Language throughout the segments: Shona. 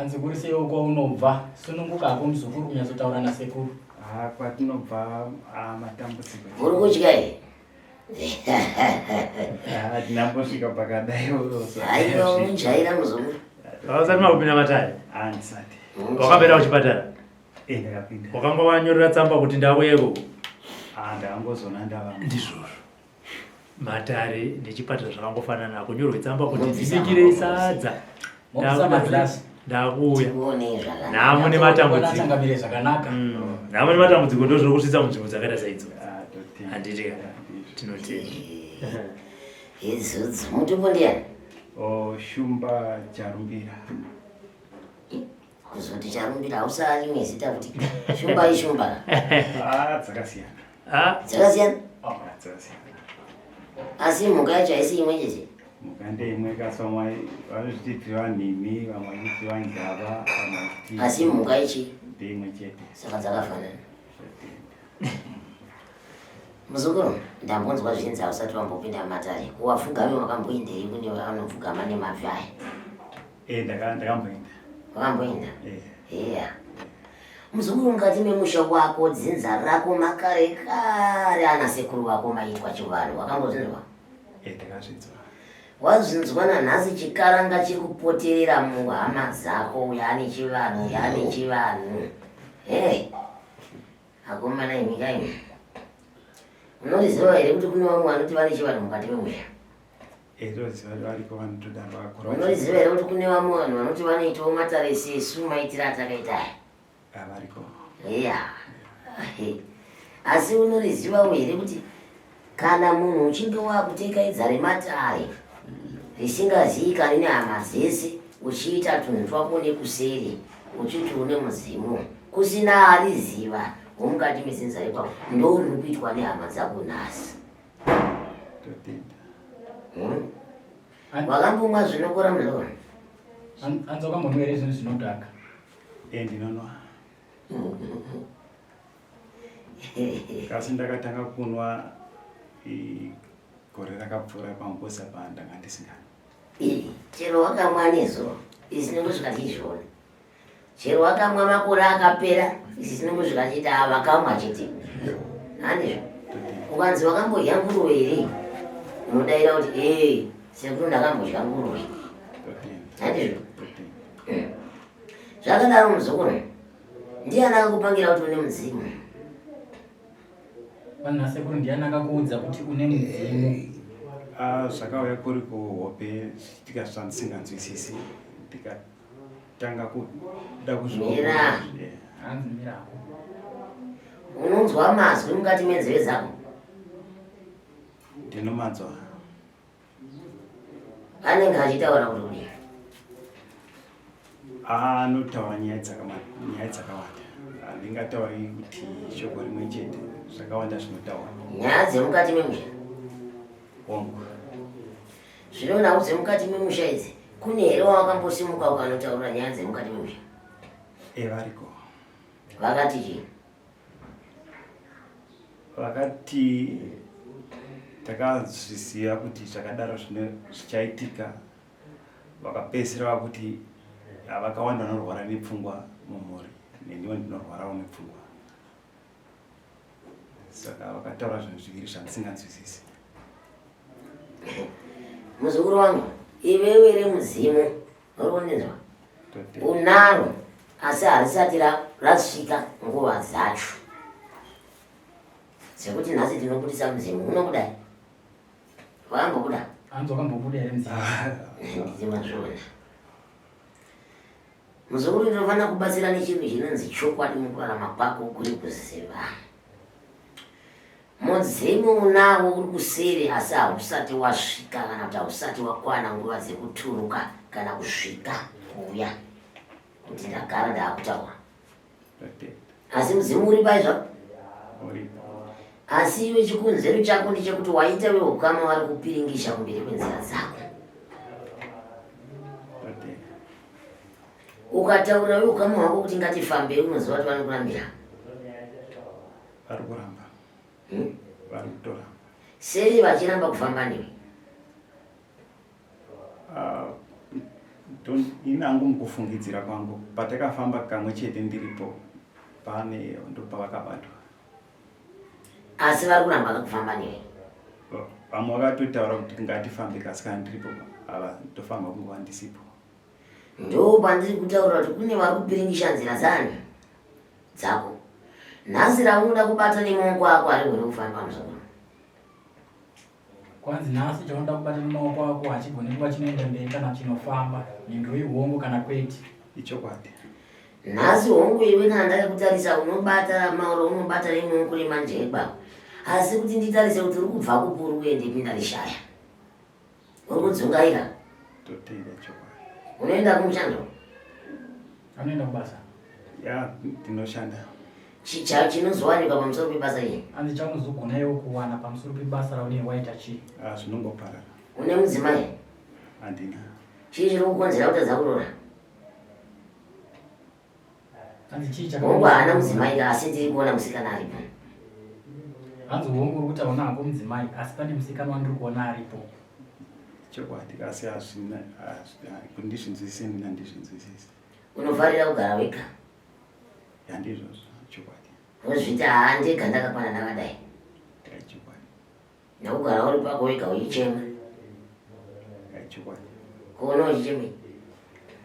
Hanzi kuri seiwo kwaunobva sununguka hako muzukuru kunyatsotaura nasekuru. Ah, kwatinobva ah, matambudziko. Muri kutya here? Ah, Tinambosvika pakadai. Haiwa unjaira muzukuru. Hausati makupinda matare? Ah, ndisati. Wakapera kuchipatara? Eh, ndakapinda. Wakanga wanyorera tsamba kuti ndauyeko? Ah, ndakangozona ndava. Ndizvozvo. Matare nechipatara zvakangofanana kunyorwe tsamba kuti ndibikirei sadza. Ndakuuya. Nhamo nematambudziko. Zvakanaka. Nhamo nematambudziko ndozvinokusvitsa munzvimbo dzakaita saidzo. Handiti ka? Tinotenda. Idzodzo mutupo ndiyani? Oh, Shumba Charumbira. Kuzoti Charumbira hausari rimwe zita kuti Shumba ishumba. Ah, dzakasiyana. Ah, Dzakasiyana. Ah, dzakasiyana. Asi mhuka yacho haisi imwe chete. Mhuka ndeimwe kasi vamwe vanozviti tiri vanhimi, vamwe vachiti vanjava, vamwe vachiti Asi mhuka ichi ndeimwe chete. saka dzakafanana. Muzukuru, ndambonzwa zvinzi hausati wambopinda mumatare. Kuwapfugame wakamboendei kune vanopfugama nemabvi aya? Eh, ndakamboenda. Wakamboenda? Eh. Iya. Muzukuru, mukati memusha wako, dzinza rako makare kare ana sekuru vako maitwa chivanhu. Wakambozvinzwa? Eh, ndakazvinzwa. Wazvinzwa nanhasi chikaranga chiri kupoterera muhama dzako, uyo ane chivanhu, uyo ane chivanhu. Hey. Akomana imi kaimi. Unoriziva here kuti kune vamwe vanoti vane chivanhu mukati memusha? Eh, toziva variko vanotodaro vakura. Unoriziva here kuti kune vamwe vanhu vanoti vanoitawo matare sesu maitiro atakaita aya? Ah, variko. Iya. Asi unorizivawo here kuti kana munhu uchinge wakuteka idza rematare risingaziikani nehama dzese uchiita tunhu twako nekuseri uchiti une mudzimu kusina ariziva womukati medzinza rekwako ndo riri kuitwa nehama dzako nhasi. Totenda. Wakambomwa zvinokora muzukuru? Hanzi wakambonwa here zvinhu zvinodhaka? Eh, ndinonwa. Kasi ndakatanga kunwa gore rakapfuura pambosa pa ndanga ndisingani. Chero wakamwa nezuro izi tinongosvika tichizviona. Chero wakamwa makore akapera izi tinongosvika tichiti ava vakamwa chete. Handizvo? Ukanzi wakambodya nguruve here? Unodaira kuti ee sekuru ndakambodya nguruve. Handizvo? Zvakadaro muzukuru, ndiani akakupangira kuti une mudzimu? Vanhu sekuru ndiani akakuudza kuti une mudzimu? Ah, zvakauya kuri kuhope zvichiitika zvandisinganzwisisi ndikatanga kuda kuzviona. Mira. Hanzi mirako. Unonzwa mazwi mukati menzeve dzako? Ndinomanzwa. Anenge achitaura kuti kudii? Anotaura nyaya dzakawanda. Handingatauri kuti shoko rimwe chete, zvakawanda zvinotaura. Nyaya dzemukati memusha? Hongu. Zvino nhau dzemukati memusha idzi, kune here wawakambosimuka ukanotaura nyaya dzemukati memusha? Eh, variko. Vakati chii? Vakati takazviziva kuti zvakadaro zvichaitika, vakapedzisira vakuti vakawanda vanorwara nepfungwa mumhuri, neniwo ndinorwarawo nepfungwa. Saka vakataura zvinhu zviviri zvandisinganzwisisi. Muzukuru wangu, iwewe remudzimu uri kundinzwa? Unaro asi harisati rasvika nguva dzacho sekuti nhasi tinobudisa mudzimu unokudai. Wakambobuda? Hanzi wakambobuda here mudzimu? Ndimazviona. Muzukuru, ndinofanira kubatsira nechinhu chinonzi chokwadi mukurarama kwako kuri kuziva. Mudzimu unawo uri kuseri asi hausati wasvika kana kuti hausati wakwana nguva dzekuturuka kana kusvika kuuya kuti ndagara ndaakutaura. Asi mudzimu uri pai zvako? Asi iwe chikonzero chako ndechekuti waita veukama vari kupiringisha kumberi kwenzira dzako. Ukataura veukama hwako kuti ngatifambei, unoziva kuti vanokurambira. Vari kuramba. Vari kutoramba. Sei vachiramba kufamba newe? Ah, Ini hangu mukufungidzira kwangu patakafamba kamwe chete ndiripo pane ndopavakabatwa. Asi vari kuramba kakufamba newe? Vamwe vakatotaura kuti ngatifambe kasi kana ndiripo ava ndofamba kunguva ndisipo. Ndo pandiri kutaura kuti kune vari kupiringisha nzira dzani dzako. Nhasi raunoda kubata nemaoko ako harigone kufamba muzukuru. Kwanzi nhasi chaunoda kubata nemaoko ako hachigoni kuva chinoenda mberi kana chinofamba. Mhinduro ihongu kana kwete. Ichokwadi. Nhasi hongu iwe kana ndakakutarisa unobata mauro unobata nemaoko nemanjee kwako. Asi kuti nditarise kuti uri kubva kupi uri kuendepi ndarishaya. Uri kudzungaira. Totenda chokwadi. Unoenda kumushando? Anoenda kubasa. Ya, ndinoshanda. Chicha chinozowanikwa pamusoro pebasa iri. Anzi chaunozogona iwe kuwana pamusoro pebasa raunenge waita chii? Ah, zvinongoparara. Une mudzimai? Handina. Chii chiri kukonzera kutadza kuroora? Hanzi chii Hongu haana mudzimai ka asi ndiri kuona musikana aripo. Hanzi hongu uri kuti hauna hako mudzimai asi pane musikana wandiri kuona aripo. Chokwadi asi hazvina kuti ndizvinzwisise mina ndizvinzwisise. Unofarira kugara wega? Handizvozvo chokwadi. Wozviti haa ndega ndakakwana ndakadai. Chokwadi. Nekugara uri pako wega uchichema. Chokwadi. Kuona uchichemei?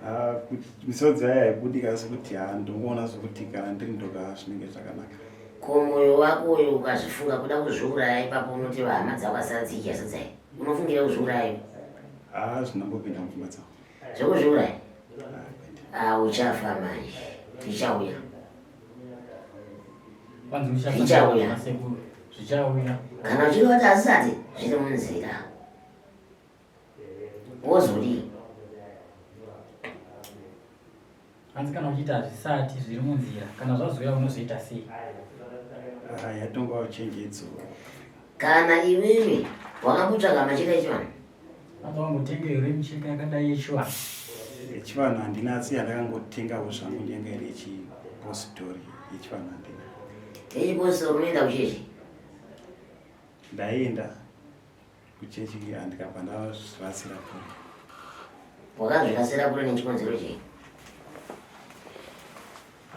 Ah, misodzi aya haibudi asi kuti haa ndongoona zvekuti kana ndiri ndoga zvinenge zvakanaka. Ko moyo wako uyu ukazvifunga kuda kuzviuraya ipapo unoti hama dzako asara dzichidya sadza here? Unofungira kuzviuraya iwe? Haa zvinongopinda mupfungwa dzangu. Zvekuzviuraya? Ah, uchafa manje. Zvichauya. Kwanzi uchafa Zvichauya. nasekuru. Zvichauya. Kana uchiri wati hazvisati zviri munzira. Wozodii? Hanzi kana uchiita hazvisati zviri munzira kana zvazouya unozoita sei? Ah, yatongova chenjedzo. Kana iwewe wakambotsvaga machira echivanhu? Hanzi wangotenga here micheka yakadai yechivanhu? Yechivanhu handina asi yandakangotengawo zvangu ndiyanga iri yechipositori yechivanhu handina. Yechipositori unoenda kuchechi? Ndaienda kuchechi ndikabva ndazvirasira kure. Wakazvirasira kure nechikonzero chei?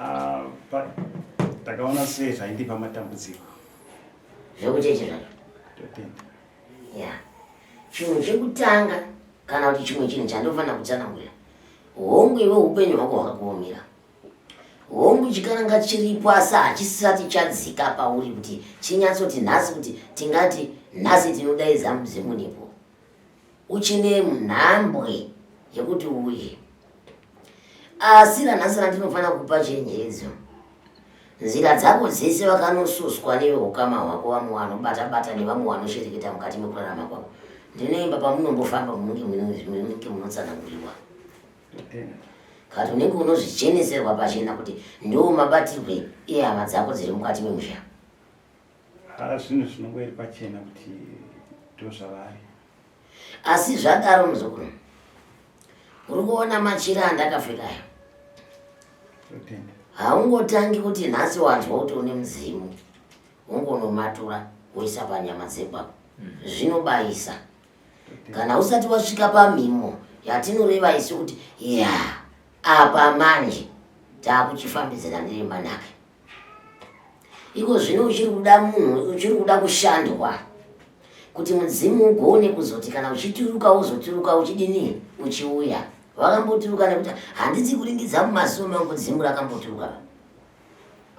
Ah, ndakaona sei zvaindipa matambudziko. Zvekuchechi zvacho? Totenda. Ya. Chinhu chekutanga kana kuti chimwe chinhu chandofanira kutsanangurira. Hongu iwe upenyu hwako hwakakuomera. Hongu chikaranga chiripo asi hachisati chadzika pauri kuti chinyatsoti nhasi kuti tingati nhasi tinodaidza mudzimu nepo. Uchine nhambwe yekuti uye. Asi ranhasi randinofanira kupa chenjedzo. Nzira dzako dzese vakanosuswa neveukama hwako vamwe vanobata bata nevamwe vanoshereketa mukati mekurarama kwako. Ndinoimba pamunombofamba munenge munotsananguriwa. Kati unenge unozvicheneserwa pachena kuti ndiwo mabatirwe ehama dzako dziri mukati memusha. Ah, zvinhu zvinongoiri pachena kuti ndozvavari. Asi zvadaro muzukuru, uri kuona machira andakapfeka ayo. Haungotangi kuti nhasi wanzwa kuti une mudzimu wongonomatura woisa panyama dzekwako. Zvinobayisa. Kana usati wasvika pamhimo yatinoreva isu kuti ya apa manje takuchifambidzana neremanake. Iko zvino uchiri kuda munhu, uchiri kuda kushandwa kuti mudzimu ugone kuzoti kana uchituruka wozoturuka uchidini uchiuya. Wakamboturuka nekuti handisi kuringidza mumaziso mangu dzimu rakamboturuka.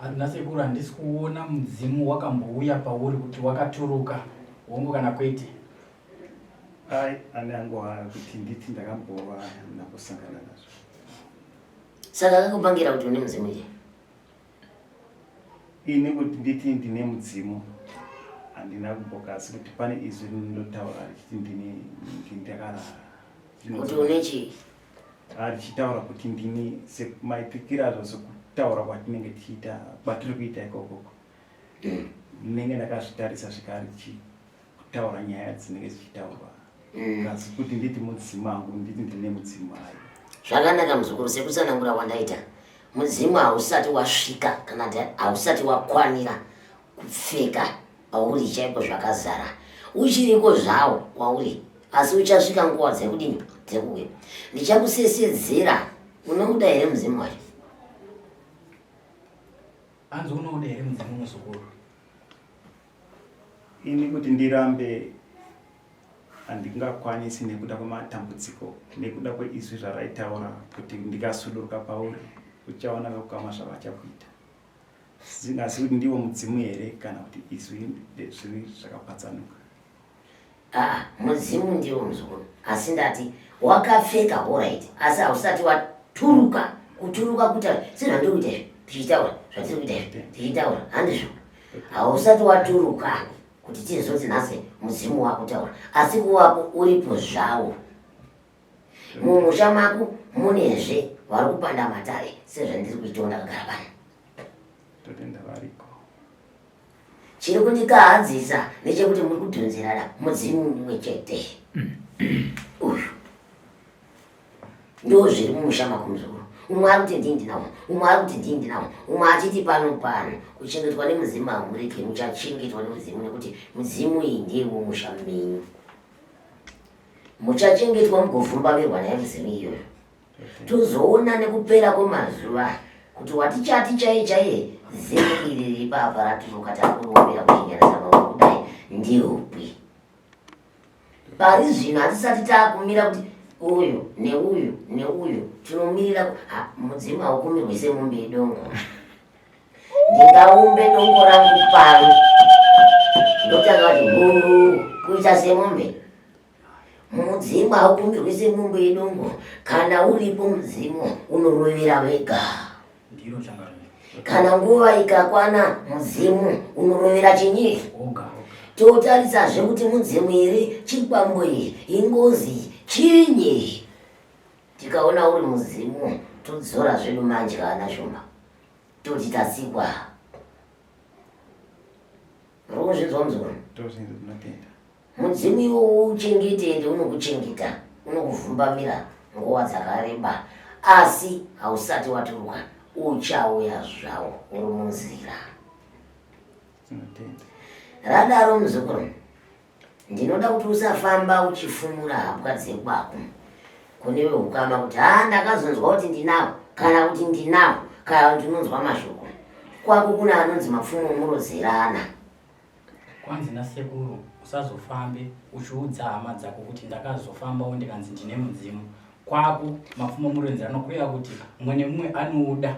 Handina sekuru, handisi kuona mudzimu wakambouya pauri kuti wakaturuka, hongu kana kwete. Ai, ane angu hayo kuti nditi ndakambova nakusangana nazvo. Saka akakupangira kuti une mudzimu here? Ini kuti nditi ndine mudzimu handina kuboka asi kuti pane izwi rinotaura richiti ndini ndakarara. Kuti une chii? Richitaura kuti ndini semaitikiro azvo sekutaura kwatinenge tichiita kwatiri kuita ikokoko. Ndinenge ndakazvitarisa zvekare kutaura nyaya dzinenge dzichitaurwa. Asi kuti nditi mudzimu wangu nditi ndine mudzimu ayo. Zvakanaka muzukuru sekutsanangura kwandaita. Mudzimu hausati wasvika kana kuti hausati wakwanira kupfeka pauri chaipo zvakazara. Uchiriko zvawo kwauri asi uchasvika nguva dzekudini? Tiri kuuya. Ndichakusesedzera. Unouda here mudzimu wacho? Hanzi unouda here mudzimu muzukuru? Ini kuti ndirambe handingakwanisi nekuda kwematambudziko nekuda kweizwi zvaraitaura kuti ndikasuduruka pauri uchaona vekukama zvavachakuita singazi kuti ndiwo mudzimu here kana kuti izwi zviri zvakapatsanuka. Aa mudzimu ndiwo muzukuru asi ndati wakapfeka horait asi hausati waturuka kuturuka kuita sezvandiri kuita izvi tichitaura zvatiri kuita izvi tichitaura handizvo hausati waturuka kuti tizoti nhasi mudzimu wakutaura asi kuwapo uripo zvawo mumusha mako munezve vari kupanda matare sezvandiri kuitawo ndakagara pano totenda variko Chiri kundikahadzisa ndechekuti muri kudhonzerana mudzimu mumwe chete uyu. Ndo zviri mumusha mako muzukuru. Umwe ari kuti ndini ndinawo, umwe ari kuti ndini ndinawo, umwe achiti pano pano. Kuchengetwa nemudzimu hamurege, muchachengetwa nemudzimu nekuti mudzimu iyi ndiye mumusha menyu. Muchachengetwa mugovhumbamirwa naye mudzimu iyoyo. Tozoona nekupera kwemazuva kuti watichati chaiye chaiye zemo iri riri papa raturuka takurombera kuchinjanisa maoko kudai ndeupi. Pari zvino hatisati takumira kuti uyu neuyu neuyu tinomirira mudzimu haukumirwi semombe yedongo. Ndingaumbe dongo rangu pano ndotanga kuti huu kuita semombe. Mudzimu haukumbirwi semombe yedongo. Kana uripo mudzimu unorovera wega. Ndiro changamire. Kana nguva ikakwana mudzimu unorovera chinyi? Oga. Totarisazve kuti mudzimu iri chikwambo iyi ingozi chinyi. Tikaona uri mudzimu todzora zvedu manje ana Shumba. Toti tasikwa. Uri kuzvinzwa muzukuru? Tozvinzwa tinotenda. Mudzimu iwowo uchengete ende unokuchengeta, unokuvhumbamira nguva dzakareba, asi hausati waturuka, uchauya zvawo uri munzira. Radaro muzukuru, ndinoda kuti usafamba uchifumura hapwa dzekwako kune vehukama kuti haa ndakazonzwa kuti ndinawo kana kuti ndinawo kana kuti unonzwa mashoko kwako kune anonzi mapfumo murodzerana. Kwanzi nasekuru usazofambe uchiudza hama dzako kuti ndakazofambawo ndikanzi ndine mudzimu. Kwako mapfumo murenzi anokureva kuti mumwe nemumwe anouda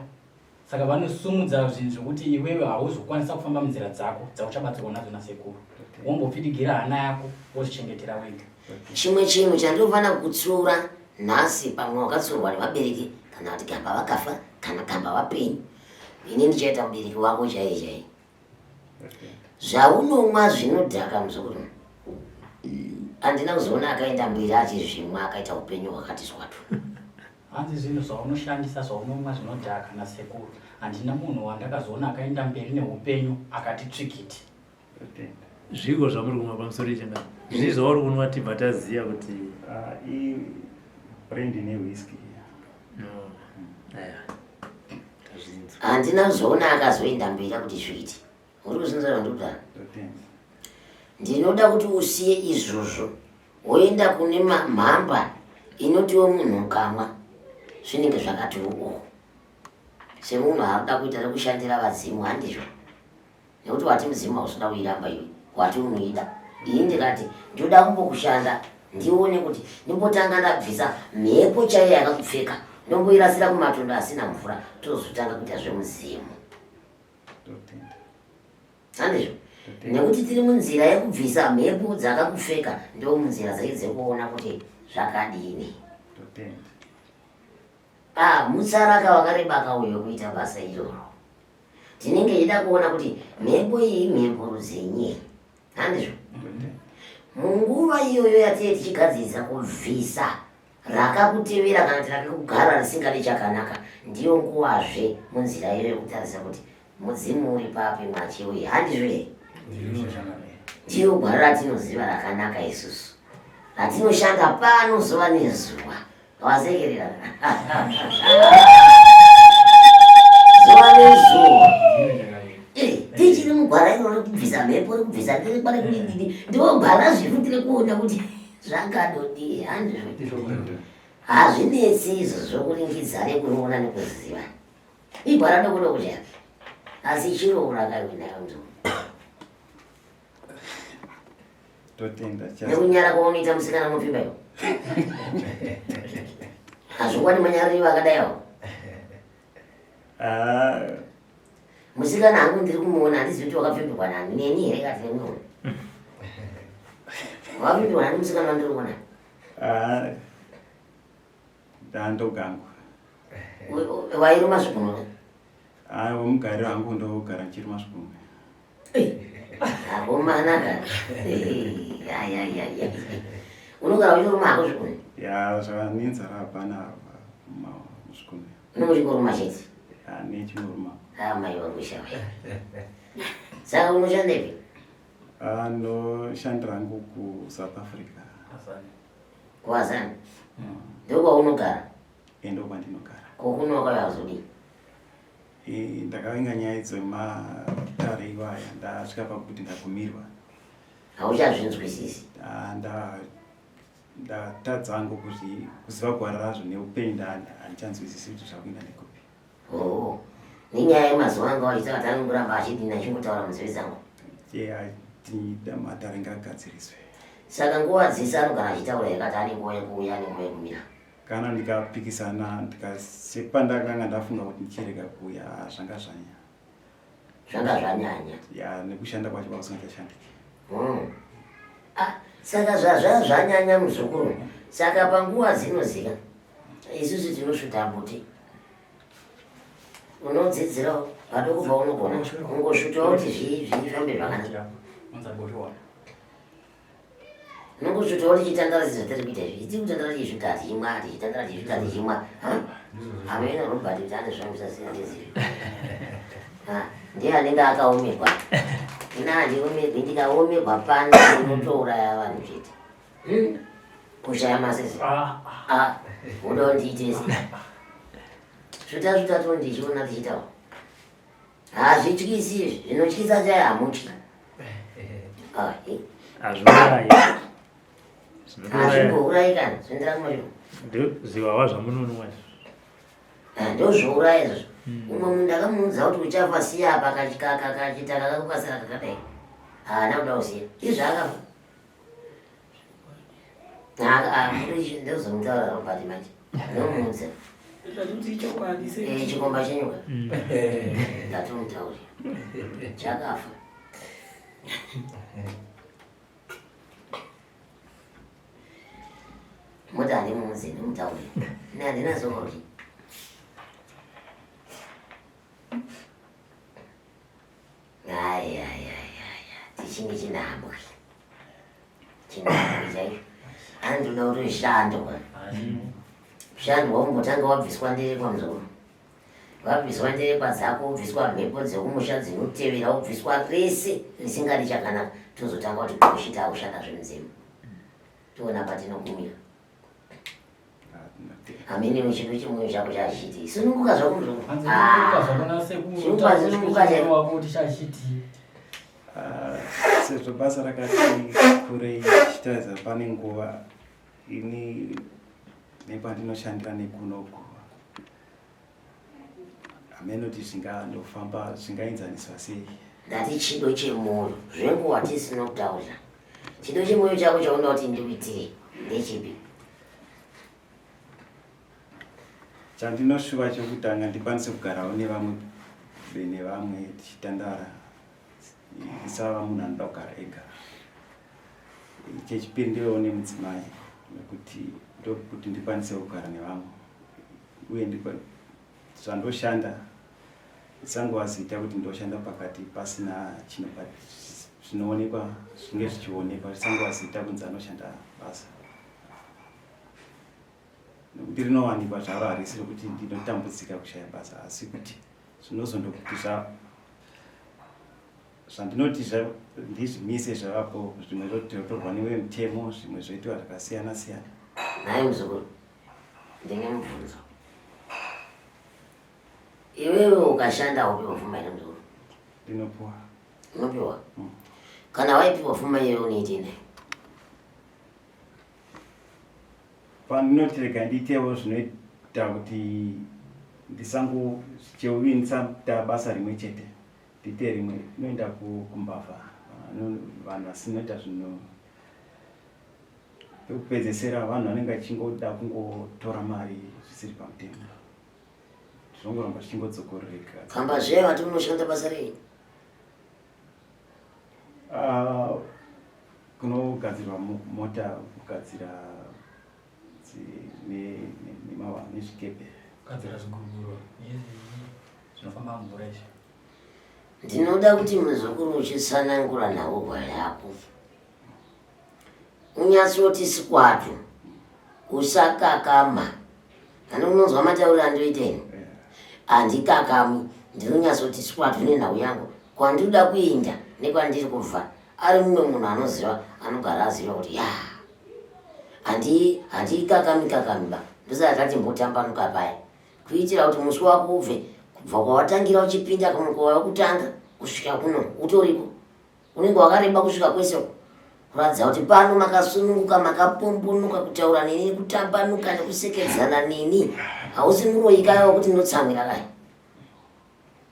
saka vanosumudza zvinhu zvekuti iwewe hauzokwanisa kufamba munzira dzako dzauchabatsirwa nadzo nasekuru. Wombopfidigira hana yako wozvichengetera wega. Chimwe chinhu chandinofanira kukutsiura nhasi pamwe wakatsurwa nevabereki kana kuti gamba vakafa kana gamba vapenyu ini ndichaita mubereki wako chaiye chaiye Zvaunomwa zvinodhaka muzukuru. Handina kuzoona akaenda mberi achizvimwa akaita upenyu hwakati swatu. Hanzi zvinhu zvaunoshandisa zvaunomwa zvinodhaka nasekuru. Handina munhu wandakazoona akaenda mberi neupenyu akati tsvikiti. Zviiko zvamuri kumwa pamusoro ichanga? Zvii zvauri kunwa tibva taziva kuti ah, i brand newhisky. No. Aya. Handina kuzoona akazoenda mberi kuti zviite. Uri kuzvinzwa zvandikutaura? Ndinoda kuti usiye izvozvo woenda kune mhamba inotiwo munhu ukamwa zvinenge zvakati oo semunhu akuda kuita rekushandira vadzimu handizvo nekuti wati mudzimu hausoda kuiramba iwe wati unoida ini ndikati ndoda kumbokushanda ndione kuti ndimbotanga ndabvisa mhepo chaiyo yakakupfeka ndomboirasira kumatondo asina mvura tozotanga kuita zvemudzimu handizvo nekuti tiri munzira yekubvisa mhepo dzakakupfeka ndo munzira dzacho dzekuona kuti zvakadini ah, mutsaraka wakarebaka uyo kuita basa iroro Tinenge tichida kuona kuti mhepo iyi imhepo rudzinyi, handizvo? Munguva iyoyo yatinenge tichigadzirisa kubvisa rakakutevera kana kuti rakakugara risingadi chakanaka, ndiyo nguvazve munzira iyoyo yekutarisa kuti mudzimu uri papi mwachiuyi, handizvo here? Ndiyo gwara ratinoziva rakanaka isusu ratinoshanda pano zuva nezuva. Wasekerera. Zuva nezuva. Eh, tichiri mugwara iro rekubvisa mhepo rekubvisa ndiri kwari kudididi ndiwo gwara zviri tiri kuona kuti Zvangadodii handizvo. Hazvinetsi izvo zvokuringidza nekunoona nekuziva. Igwara doko doko chaiyo. Asi chiroora kaiwe nayo nzou. Totenda cha. Nekunyara kwaunoita musikana unopfimba iwe. Hazvikwani manyariri vakadai avo. Ah. Musikana hangu ndiri kumuona handizivi kuti wakapfimbirwa nani neni here kati nemumwe. Wakapfimbirwa nani musikana wandiri kuona? Ah. Ndandogangu. Wairuma zvigunwe? Ah, wemugariro hangu ndogara ndichiruma zvigunwe. Akomana ka. Unogara uchiruma hako zvigunwe? Ya, zvakanenzara hapana zvigunwe. Unenge uchingoruma chete? Ah, nechingoruma. Ah, mai vangu shawe. Saka unoshandepi? Ah, ndoshandira hangu kuSouth Africa. KuAzani? Mm. Ndokwaunogara? Eh, ndokwandinogara. Ko kuno wakauya kuzodii? Eh, ndakavinga nyaya dzematare iwaya ndasvika pakuti ndagumirwa. Hauchazvinzwisisi? Ah, ndatadza hangu kuziva gwara razvo neupenyu handichanzwisisi kuti zvakuenda nekupi. Oh, nenyaya yemazuva anga wachiita kuti anongoramba achidina achingotaura munzeve dzangu. Yeah, matare ngaagadziriswe. Saka nguva dzese anogara achitaura yakati ane nguva yekuuya ane nguva yekumira. Kana ndikapikisana ndikasepandakanga ndafunga kuti ndichirega kuuya zvanga zvanya. Zvanga zvanyanya. Ya nekushanda kwacho kwakusingachashandiki. Ah, saka zvazva zvanyanya muzukuru. Saka panguva dzinozika isusu tinosvuta bute. Unodzidzirawo padoko paunogona ungosvutawo kuti zvifambe zvakanaka. Unongosvutawo tichitandara sezvatiri kuita izvi. Tiri kutandara tichisvuta tichimwa tichitandara tichisvuta tichimwa. Hameno Robert kuti anozvifambisa sei handizivi. Ndiye anenge akaomerwa. Ini handiomerwi ndikaomerwa pano unotouraya vanhu chete. Hmm? Kushaya masese. Ah, ah. Uda kundiite sei? Zvuta zvuta to ndichiona tichitaura. Hazvityisi izvi, zvinotyisa chai hamutyi. Ah, eh. Hazviurayi. Hazvimbourayi kana, zvinoendera kumashure. Ndozviwawa zvamunonwa izvi. Ah, ndozvouraya izvozvo. Hmm. Umwe munhu ndakamuudza kuti uchafa siya apa kachitaka kako kasara kakadai. Haana kuda kusiya. Izvi akafa. Ndozomutaura Robert manje. Ndomuudza. Eh, chikomba chenyuka. Hmm. Ndatomutaurira. Chakafa. Moti handimuudze ndimutaurire. Ini handina zorori. Ayayayaya tichinge chinhambwe. Chinhambwe chaicho. Hanzi unoda kuti ushandwa. Ushandwa umbotanga wabviswa ndere pamusoro. Wabviswa nderekwa dzako wobviswa mhepo dzekumusha dzinotevera wobviswa rese risingadi chakanaka tozotanga kuti kushi takushanda zvemudzimu. Toona patinogumira. Hamene chido chemwoyo chako chachiti. Sununguka zvako mzukuru. Sununguka zvako nasekuru. Sununguka chako wako kuti chachiti. Ah, sezvo basa rakati kurei chitarisa pane nguva ini nepandinoshandira nekunoku hameno kuti zvingandofamba zvingaenzaniswa sei ndati chido chemwoyo zvenguva tisina kutaurira chido chemwoyo chako chaunoda kuti ndikuitire ndechipi Chandinoshuva chekutanga ndikwanise kugarawo nevamwe nevamwe tichitandara ndisava munhu anoda kugara ega. Chechipiri ndivewo nemudzimai nekuti ndokuti ndikwanise kugara nevamwe uye zvandoshanda ndisangova zita kuti ndoshanda pakati pasina zvinoonekwa zvinge zvichionekwa zvisangova zita kunzi anoshanda basa. Nekuti rinowanikwa zvaro harisi rekuti ndinotambudzika kushaya basa asi kuti zvinozondokuti zva zvandinoti ndizvimise zvavapo zvimwe zvotorwa nevemutemo zvimwe zvoitwa zvakasiyana siyana. Nhai muzukuru, ndine mubvunzo. Iwewe ukashanda haupiwa pfuma here muzukuru? Ndinopiwa. Unopiwa? Mm. Kana waipiwa pfuma iyoyo unoitei nayo? Pandinoti rega ndiitewo zvinoita kuti ndisango cheuvi ndisaita basa rimwe chete ndiite rimwe inoenda kumbavha vanhu vasinoita zvino pekupedzesera vanhu vanenge vachingoda kungotora mari zvisiri pamutemo zvinongoramba zvichingodzokororeka. Kamba zve vati unoshanda basa rei? Ah, kunogadzirwa mota kugadzira nezvikepe kugadzira zviguruguru zvinofamba mvura izvi. Ndinoda kuti muzukuru uchitsanangura nhaurwa yako unyatsoti sikwatu usakakama ani unonzwa matauriro andoita ini handikakami ndinonyatsoti sikwatu nenhau yangu kwandinoda kuinda nekwandiri kubva ari mumwe munhu anoziva anogara aziva kuti ya handikakami kakami ba ndosaka tatimbotambanuka paya kuitira kuti musi wako ubve kubva kwawatangira uchipinda kumukova wekutanga kusvika kuno utoriko Unenge wakareba kusvika kwese uko. Kuratidza kuti pano makasununguka, makapombonoka kutaura neni, kutambanuka nekusekedzana neni. Hausi muroyi kaya wekuti ndinotsamwira kaya.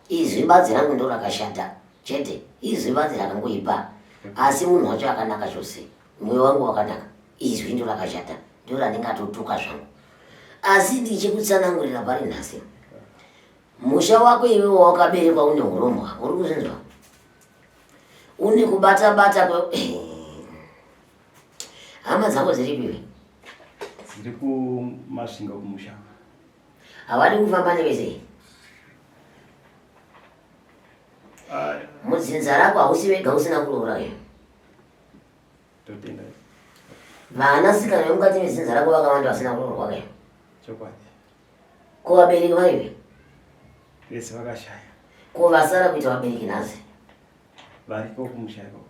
Izwi badzi rangu ndo rakashata chete. Izwi badzi rakangoipa. Asi munhu wacho akanaka chose. Mwoyo wangu wakanaka. Izwi ndo rakashata. Ndo randingatotuka zvangu. Asi ndichikutsanangurira pari nhasi. Musha wako iwe wawakaberekwa une hurombwa. Uri kuzvinzwa? Une kubata bata kwe hama dzako dziripi iwe? Dziri kuMasvingo kumusha. Havadi kufamba newe sei? Mudzinza rako hausi wega usina kuroora iwe. Totenda. Vanasikana vemukati medzinza rako vakawanda vasina kuroorwa ke. Chokwadi. Ko vabereki vaive? Vese vakashaya. Ko vasara kuita vabereki nhasi? Variko kumusha ikoko.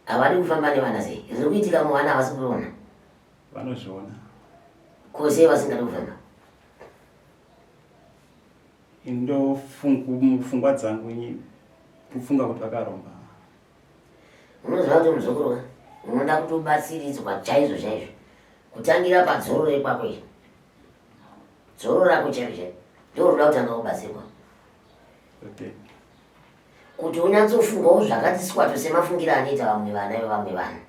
Havadi kufamba nevana sei? Zviri kuitika muvana havasi kuona. Vanozviona. Ko sei vasingadi kufamba? Ndofungwa dzangu kufunga kuti vakaromba. Unoziva kuti muzukuru ka unoda kutobatsiridzwa chaizvo chaizvo kutangira padzoro rekwako iri dzoro rako chairo chairo ndoroda kutanga kubatsirwa kuti unyatsofungawo zvakati sikwato semafungiro anoita vamwe vana vevamwe vanhu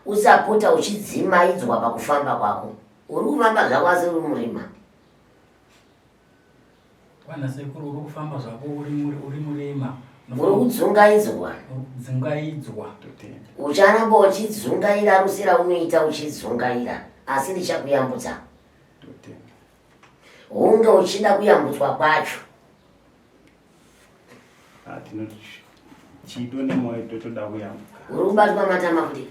usapota uchidzimaidzwa pakufamba kwako uri kufamba zvako asi uri murima Kwana sekuru uri kufamba zvako uri murima. Uri kudzungaidzwa. Uri kudzungaidzwa. Ucharamba uchidzungaira ruse raunoita uchidzungaira asi ndichakuyambutsa. Hunge uchida kuyambutswa kwacho. Ah, chido nemoyo totoda kuyambuka. Uri kubatwa matama futi.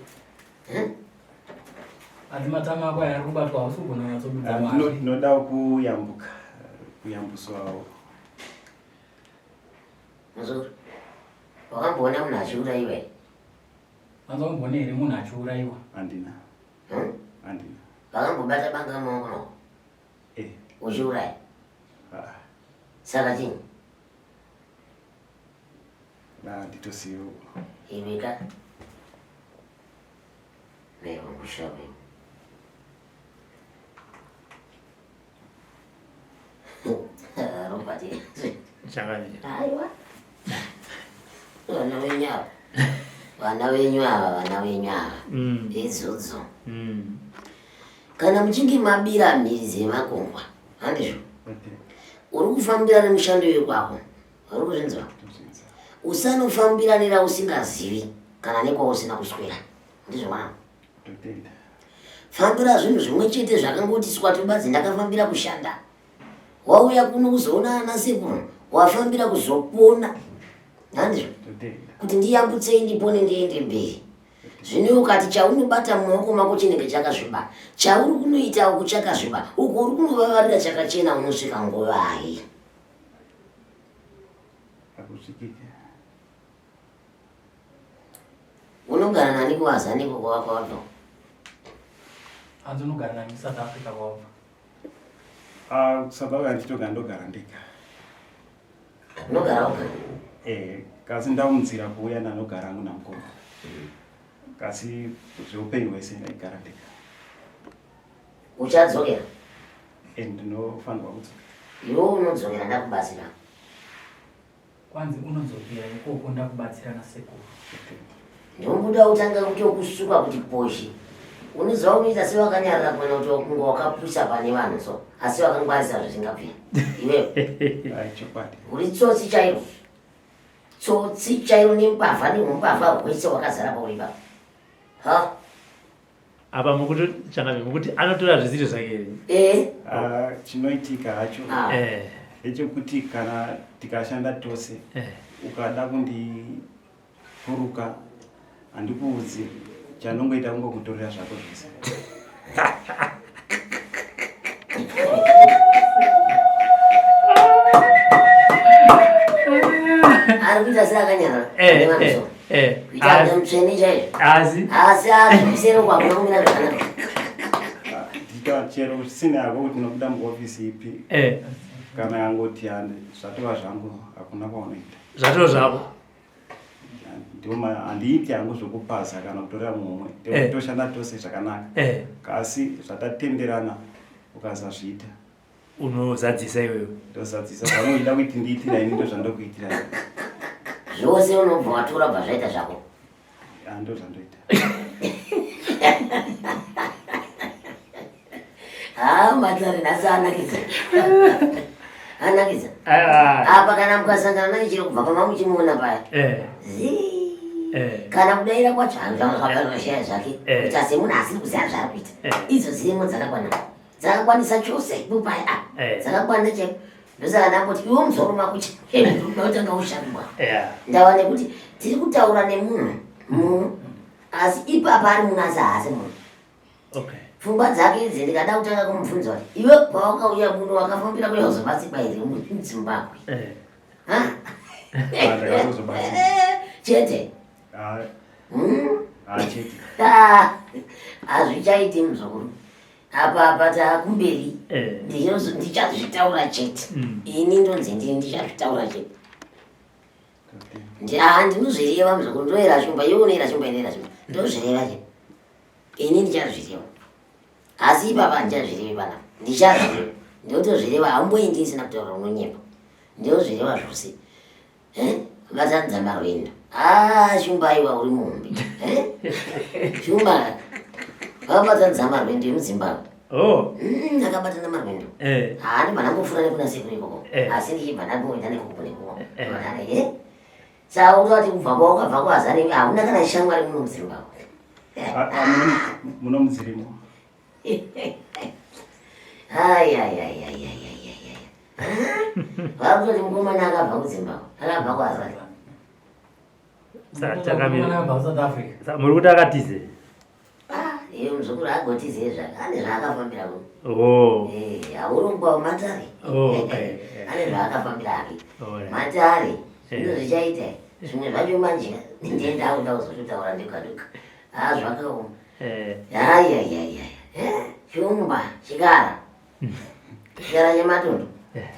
Ati matama ako aya ari kubatwa hausi kugona kunyatsobudza ah, mari. Ndinoda kuyambuka kuyambuswawo. Muzukuru, wakamboona munhu achiuraiwa here? Wanza kumboona here munhu achiuraiwa? Handina. Hmm? Handina. Vakambobata banga mumaoko mako? Eh. Uchiuraya? Ah. Saka chinyi? Handitosiwo. Iwe ka. Nevangu Robert. Chakadii? Aiwa. Vana venyu ava. Vana venyu ava, vana venyu ava. Idzodzo. Kana muchinge mabira mhiri dzemakungwa, handizvo? Uri kufambira nemushando wekwako. Uri kuzvinzwa? Usanofambira nerausingazivi kana nekwausina kuswera. Ndizvo mwana. Fambira zvinhu zvimwe chete zvakangoti swatubadzi ndakafambira kushanda. Wauya kuno kuzoona ana sekuru, wafambira kuzopona. Handizvo? Kuti ndiyambutsei ndipone ndiende mberi. Zvino ukati chaunobata mumaoko mako chinenge chakasviba, chauri kunoita uku chakasviba, uku uri kunovavarira chakachena unosvika nguvai? Hakusvikike. Unogara nani kuwazaniko kwawabva wabva? Hanzi unogara nani kuSouth Africa kwawabva? Ah, South Africa nditoga ndogara ndega. Unogara woga? Eh, kasi ndaunzira kuuya ndanogara hangu namukoma. Kasi zveupenyu hwese ndaigara ndega. Uchadzokera? Eh, ndinofanirwa kudzokera. Iwe unodzokera ndakubatsira. Kwanzi unodzokera ikoko ndakubatsira nasekuru. Ndombuda utanga kutokusuka kuti poshi. Unoziva unoita sewakanyarara kuona kuti kunge wakapusa pane vanhu so asi wakangwarisa zvisingabviri. Iwewe. Ai chokwadi. Uri tsotsi chairo. Tsotsi chairo nembavha nehumbavha hwese wakazara pauri ipapo. Ha? Apa mukuti changamire mukuti anotora zvisiri zvake here? Eh. Ah, chinoitika hacho Ah. Eh. ndechekuti kana tikashanda tose Eh. ukada kundipuruka handikuudzi chandongoita kungokutorera zvako zvese. Ari kuita seakanyarara. Eh, Pane vanhu eh, so. eh. Kuita Asi- mutsvene chaizvo. Asi Asi ari kuseri uko hakuna kumira zvakanaka. Ndika chero usina hako kuti unobuda muofisi ipi eh, kana yangoti hande zvatova zvangu hakuna kwaunoita. zvatoo zvako. Handiiti hangu zvekupaza kana kutorera mumwe Eh. toshanda tose zvakanaka Eh, asi zvatatenderana ukasazviita unozadzisa iwewe. ndozadzisa zvaunoida kuti ndiitira ini ndozvandokuitira Zvose unobva watora bva zvaita zvako. Ndozvandoita. Ha, matare nhasi anakidza. Anakidza. Ah, Apa kana mukasangana naye chero kubva pamamuchimuona paya. eh, Zii. eh, Kana kudaira kwacho hanzvashaya zvake. Eh. Kuita semunhu asiri kuziva zvaari kuita. Eh. Idzo dzirimo dzakakwana. Dzakakwanisa chose ipo paya apa. Eh. Dzakakwana chaiko. Ndosaka ndamboti iwe musoro mako chero utanga ushandwa. yeah. Ndava nekuti tiri kutaura nemunhu munhu asi ipapa ari munhu asi haasi munhu. Okay. Pfungwa dzake idzi ndikada kutanga kumubvunza kuti iwe pawakauya muno wakafambira kuya kuzobatsirwa here muZimbabwe? Eh. Ha? Ndakazozobatsirwa. Chete. Ah, Hmm? ah, chete. Ah, hazvichaiti muzukuru. Apa apa taakumberi. Eh. Ndichazvitaura chete. Mm. Ini ndonzi ndini ndichazvitaura chete. Okay. Ndinozvireva muzukuru, ndoera shumba, iwe unoera shumba, inoera shumba. Ndozvireva chete. Ini ndichazvireva. Asi ipapa handichazvirevi panapa. Ndichazvireva. Ndotozvireva, haumboindi isina kutaura unonyepa. Ndozvireva zvose. Eh? Batanidza marwendo. Ah, shumba iwa uri muhombe. Eh? Shumba. Vakabatanidza marwendo emuZimbabwe. Oh. Akabatana marwendo. Eh. Ah, ndibva ndambofura nekuna sekuru ikoko. Eh. Asi ndichibva ndamboenda nekoko nekoko. Eh. Eh? Saka urati kubva kwawakabva kuHazani hauna kana shamwari muno muZimbabwe. Ah, ah, muno mudzirimo. Ai, ai, ai, ai, ai, ai, ai, ai. Vakutoti mukomana akabva kuZimbabwe, akabva kuHazani. Saka changamire. Akabva kuSouth Africa. Saka muri kuti akatize? Ah, iye muzukuru agotize zvake, ane zvaakafambira kuno. Oh. Eh, haurongwa matare. Oh, okay. Ane zvaakafambira hake. Alright. Matare, zvino Eh. zvichaita. Zvimwe zvacho manje ndiye ndakuda kuzototaura ndoga ndoga. Ah, zvakaoma. Eh. Ai, ai, ai, ai. Eh, shumba, chikara. Chikara chematundu. Eh.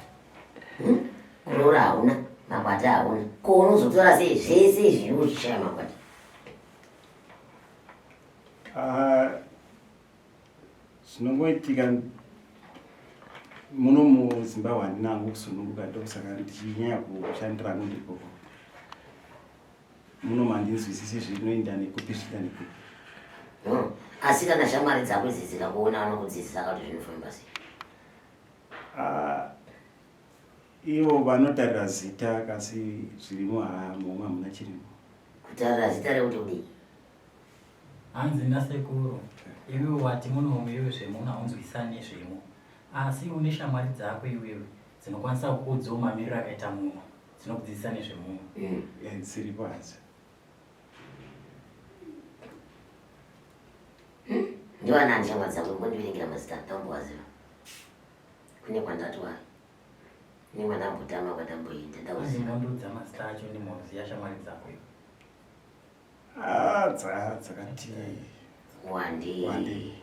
Kuroora hauna, makwati hauna. Ko unozotora sei zvese izvi iwe uchishaya makwati? Ah, zvinongoitika muno muZimbabwe handina hangu kusununguka ndokusaka ndichinyanya kushandira hangu ndikoko. Muno mandinzwisisi zvinoenda nekupi zvichienda nekupi. Asi kana shamwari dzako idzi dzikakuona vanokudzidzisa kuti zvinofamba sei? Ah, ivo vanotarira zita kasi zvirimo mumwe hamuna chirimo. Kutarira zita rekuti kudii? Hanzi nasekuru, iwewe wati muno iwewe zvemuno haunzwisani nezvemo. Asi une shamwari dzako iwewe dzinokwanisa kukuudzawo mamiriro akaita muno, dzinokudzidzisa nezvemuno. Eh, dziripo hadzo. Ndivanani shamwari dzako kundiverengera mazita ndambowaziva. Kune kwandatwara. Kune kwandambotama kwandamboenda Hanzi ndakuziva. ngondiudza mazita acho ndimoziya shamwari dzako iwe. Ah, dzakati Wandei. wandei.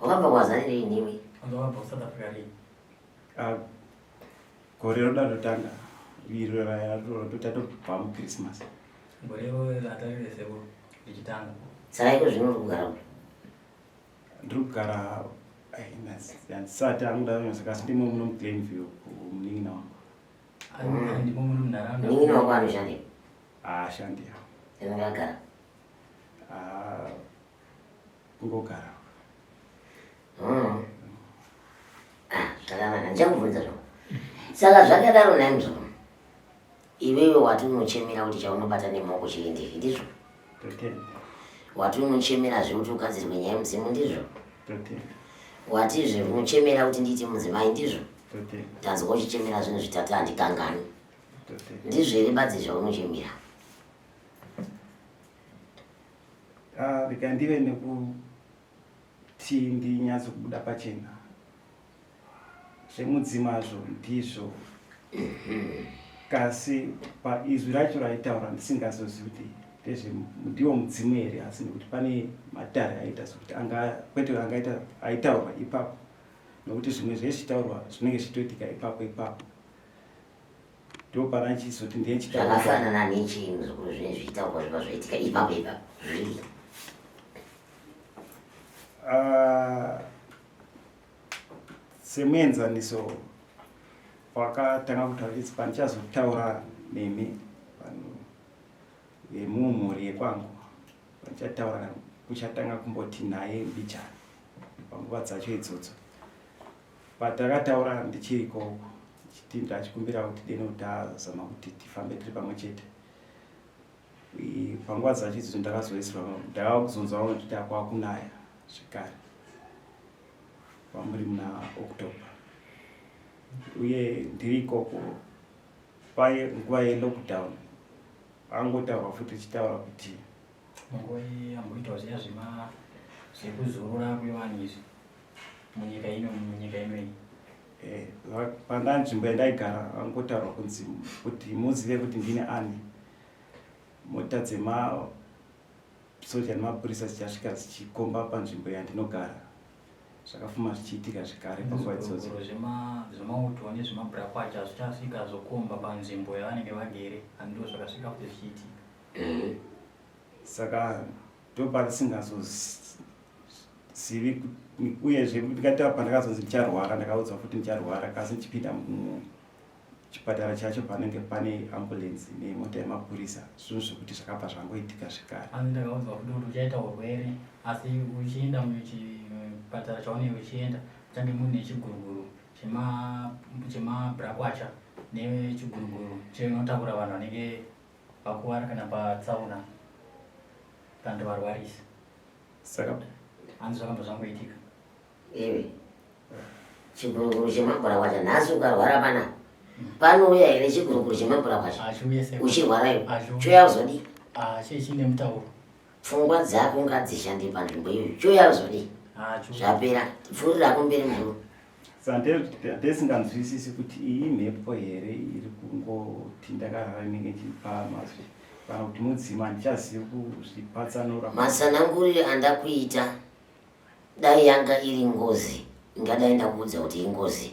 Wakabva kuHazani riini iwe? Hanzi wakabva kuSouth Africa riini? Ah, gore roda rotanga iro tatobva muChristmas. Gore iro ratarire sekuru richitanga. Saka iko zvino uri kugara kupi? Ndiri kugara Handisati anguda kunyatsoka asi ndimo muno muGlenview kumunin'ina wangu. Ndimo muno munharaunda. Munin'ina wako anoshandei? Haashandi. Anenge agara? Ah, kungogara. Ah, zvakanaka ndichakubvunza zvako. Saka zvakadaro nhai muzukuru. Iwewe wati unochemera kuti chaunobata nemaoko chiendeke ndizvo? Totenda. Wati unochemerazve kuti ugadzirwe nyaya yemudzimu ndizvo? Totenda. Watizve unochemera kuti ndiite mudzimai ndizvo? Totenda. Ndanzwa uchichemera zvinhu zvitatu handikanganwi. Totenda. Ndizvo here badzi zvaunochemera? Ah, rega ndive nekuti ndinyatsokubuda pachena. Zvemudzimazvo ndizvo. Kasi paizwi racho raitaura ndisingazozivi kuti ndezve ndiwo mudzimu here asi nekuti pane matare aita sokuti anga kwete angaita aitaurwa ipapo nokuti zvimwe zvezvitaurwa zvinenge zvichitoitika ipapo ipapo ndopana chizoti ndiye chitaurwa Zvakafanana nechii muzukuru zvinenge zvichitaurwa zviva zvoitika ipapo ipapo zviri. Ah, semuenzaniso wakatanga kutaura chiti pandichazotaura nemi vanhu vemumhuri yekwangu pandichataura kuchatanga kumboti naye mbijana panguva dzacho idzodzo patakataura ndichiri ikoko chiti ndachikumbira kuti deno tazama kuti tifambe tiri pamwe chete panguva dzacho idzodzo ndakazoisirwa ndakava kuzonzwa kuti takwakunaya zvekare pamuri muna October uye ndiri ikoko paye nguva yelockdown angotaurwa futi ichitaura kuti Nguva yamboitwa zviya zvema zvekuzorora kwevanhu izvi munyika ino munyika ino iyi. Eh, pandanzvimbo yandaigara angotaurwa kunzi kuti muzive kuti ndine ani mota dzema soja nemapurisa dzichasvika dzichikomba panzvimbo yandinogara zvakafuma zvichiitika zvekare panguva idzodzo. Zvemauto nezvemabhurakwacha zvichasvika zvokomba panzvimbo yavanenge vagere and ndo zvakasvika futi zvichiitika. Saka ndopandisingazozivi uyezve ndikati pandakazonzi ndicharwara ndakaudzwa futi ndicharwara kasi ndichipinda chipatara chacho panenge pane ambulance nemota yemapurisa zvinhu zvekuti zvakabva zvangoitika zvekare. Hanzi ndakaudzwa futi kuti uchaita urwere asi uchienda muchipatara chaunenge uchienda muchange mune chiguruguru chemabrakwacha nechiguruguru chinotakura vanhu vanenge vakuvara kana patsaona kana kuti varwarisa. Saka hanzi zvakabva zvangoitika. Iwe chiguruguru chemabhurakwacha nhasi ukarwara pana panouya here chiguruguru chemabhurakwacha uchirwara iwe chouya kuzodii? Chine mutauro. Pfungwa dzako ngadzishande panzvimbo iyoyo chouya kuzodii? Zvapera pfuurira kumberi mukuru. Ndesinganzwisisi kuti iyi mhepo here iri kungoti ndakarara inenge ichipa mazwi kana kuti mudzima handichazivi kuzvipatsanura. Matsanangurire andakuita Dai yanga iri ngozi ingadai ndakuudza kuti ingozi.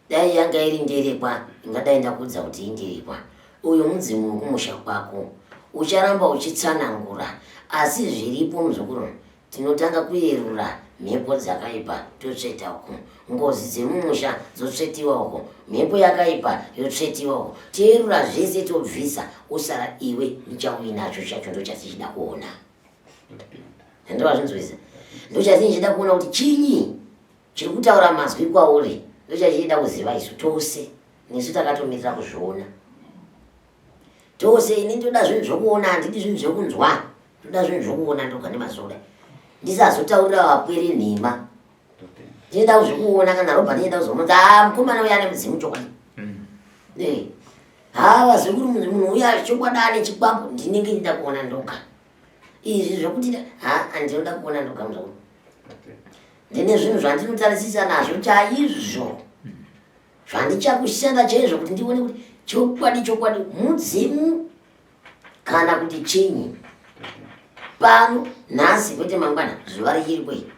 Dai yanga iri nderekwa ingadai ndakuudza kuti inderekwa. Uyu mudzimu wekumusha kwako. Ucharamba uchitsanangura asi zviripo muzukuru tinotanga kuyerura mhepo dzakaipa totsveta uku. Ngozi dzemumusha dzotsvetiwa uku. Mhepo yakaipa yotsvetiwa uku. Toyerura zvese tobvisa osara iwe nechauinacho chacho ndochatichida kuona. Ndovazvinzwisa. Ndochatichida kuona kuti chinyi chiri kutaura mazwi kwauri ndochachida kuziva isu tose nesu takatomirira kuzviona tose ini ndoda zvinhu zvokuona handidi zvinhu zvekunzwa ndoda zvinhu zvokuona ndoga nemazoda ndisazotaurira vapwere nhema ndinoda kuzvikuona kana robert ndinoda kuzomunza ah, mukomana uya ane mudzimu chokwadi mm. eh. haa vazukuru munhu uya chokwadi ane chikwambo ndinenge ndida kuona ndoga izvi zvekuti ha andinoda kuona ndoga muzukuru ndine zvinhu zvandinotarisisa nazvo chaizvo zvandichakushanda chaizvo kuti ndione kuti chokwadi chokwadi mudzimu kana kuti chinyi pano nhasi kwete mangwana zuva richiripo iri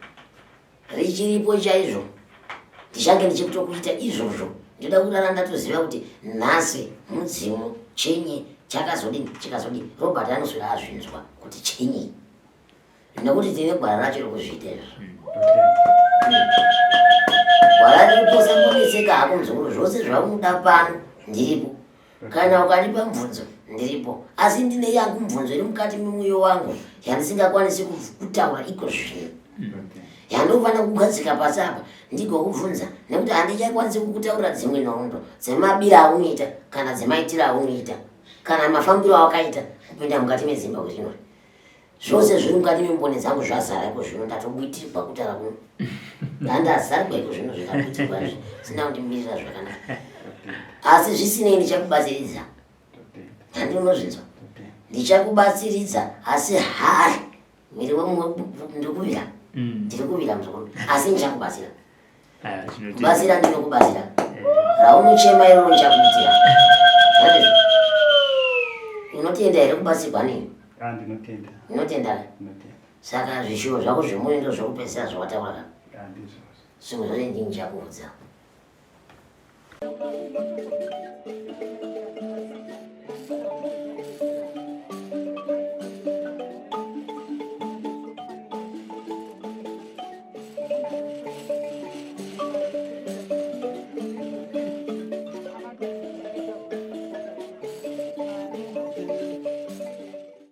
richiripo chaizvo ndichange ndichikutokuita izvozvo ndoda kurara ndatoziva kuti nhasi mudzimu chinyi chakazodini chikazodini robert anoswera azvinzwa kuti chinyi. Nekuti tine gwara racho rekuzviita izvo. Gwara riripo usangonetseka hako muzukuru, zvose zvaunoda pano ndiripo. Kana ukandipa mubvunzo ndiripo, asi ndine yangu mubvunzo iri mukati memwoyo wangu yandisingakwanisi kutaura iko zvino, yandinofanira kugadzika pasi apa ndigokubvunza, nekuti handichakwanisi kukutaurira dzimwe nhoroondo dzemabira aunoita kana dzemaitiro aunoita kana mafambiro awakaita kupinda mukati medzimba kwetinori. Zvose zviri mukati memboni dzangu zvazara iko zvino, ndatobuitirwa kutaura kuno. Ndandazarwa iko zvino zvikabuitirwa zvisina kundimirira zvakanaka. Asi zvisinei ndichakubatsiridza. Handi unozvinzwa? Ndichakubatsiridza asi hari mwiri wemumwe ndikuvira. Ndiri kuvira muzukuru asi ndichakubatsira. Kubatsira ndinokubatsira. Raunochema iroro ndichakuitira. Handizvo? Unotenda here kubatsirwa neni? Ah, ndinotenda. Unotenda? Ndinotenda. Saka zvishuwo zvako zvemwoyo ndo zvokupedzisira zvawataura ka? Ah, ndizvozvo. Zvimwe zvose ndini ndichakuudza.